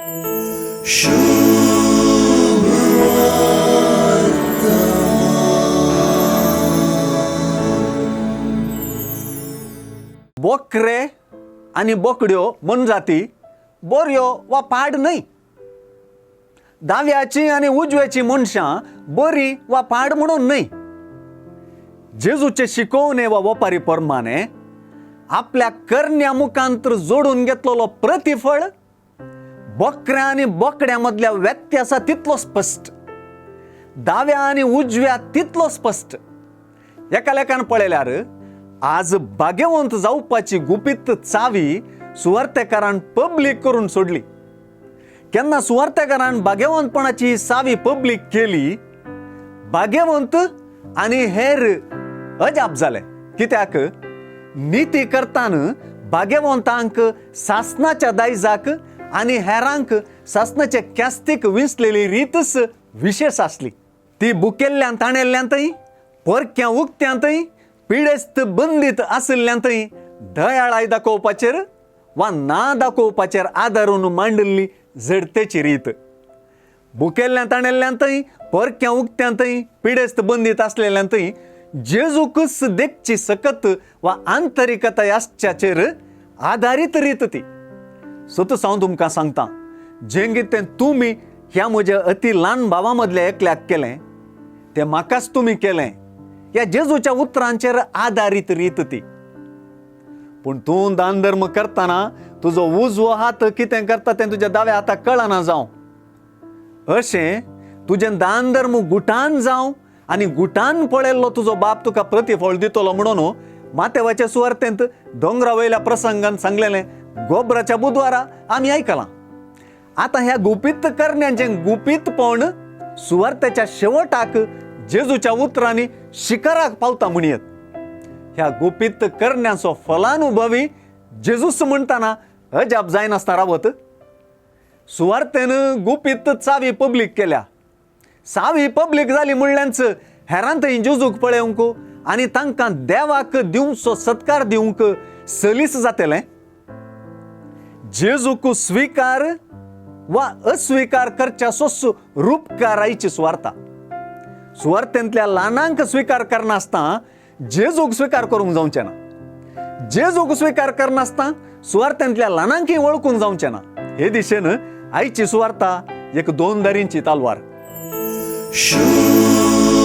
बोकरे आनी बोकड्यो मोनजाती बऱ्यो वा पाड न्हय. दाव्याची आनी उजव्याची मनशां बरी वा पाड म्हणून न्हय. जेजूचे शिकोवणे वा वपारी प्रमाणे आपल्या करण्या मुखांत जोडून घेतलेलो प्रतिफळ बोकऱ्या आनी बोकड्या मदल्या व्यत्यासा तितलो स्पश्ट, दाव्या आनी उजव्या तितलो स्पश्ट. एका लेखान पळयल्यार आज भाग्यवंत जावपाची गुपीत चावी सुवार्तेकारान पब्लीक करून सोडली. केन्ना सुवार्तेकारान भाग्यवंतपणाची चावी पब्लीक केली, भाग्यवंत आनी हेर अजाप जाले. कित्याक निती करतान भाग्यवंतांक सासनाच्या दायजाक आनी हेरांक सासनाचे कॅस्तीक विंचलेली रीतच विशेश आसली. ती बुकेल्ल्यान ताणेल्ल्यांतय, परक्या उक्त्यांतय, पिडेस्त बंदीत आशिल्ल्यांतय दयाळाय दाखोवपाचेर वा ना दाखोवपाचेर आदारून मांडिल्ली झडतेची रीत. बुकेल्ल्यान ताणेल्ल्यांतय, परक्या उक्त्यांतय, पिडेस्त बंदीत आसलेल्यांतय जेजूकच देखची सकत वा आंतरिकताय आसच्याचेर आदारीत रीत ती. सतच हांव तुमकां सांगता, जें कितें तुमी ह्या म्हज्या अती ल्हान भावा मदल्या एकल्याक केलें तें म्हाकाच तुमी केलें, ह्या जेजूच्या उतरांचेर आदारीत रीत ती. पूण तूं दान धर्म करतना तुजो उजवो हात कितें करता तें तुज्या दाव्या हाताक कळना जावं, अशें तुजें दान धर्म गुटान जावं आनी गुटान पळयल्लो तुजो बाप तुका प्रतिफळ दितलो म्हणून मातेवाच्या सुवार्तेंत दोंगरा वयल्या प्रसंगान सांगलेलें गोबराच्या बुधवारा आमी आयकलां. आतां ह्या गुपीत करण्यांचें गुपीतपण सुवार्तेच्या शेवटाक जेजूच्या उतरांनी शिखराक पावता म्हणयेत. ह्या गुपीत करण्यांचो फलानुभवी जेजूस म्हणटाना अजाप जायनासतना रावत. सुवार्तेन गुपीत चावी पब्लीक केल्या. चावी पब्लीक जाली म्हणल्याच हेरां थंय जेजूक पळोवंक आनी तांकां देवाक दिवचो सत्कार दिवंक सलीस जातलें. जेजूक स्विकार वा अस्विकार करच्यासोच रुपकारायची सुवार्ता. सुवार्तेंतल्या ल्हानांक स्विकार करनासतना जेजूक स्विकार करूंक जावचें ना, जेजूक स्विकार करनासतना सुवार्तेंतल्या ल्हानांकय वळखूंक जावचें ना. हे दिशेन आयची सुवार्ता एक दोन दारींची तालवार. शुभ.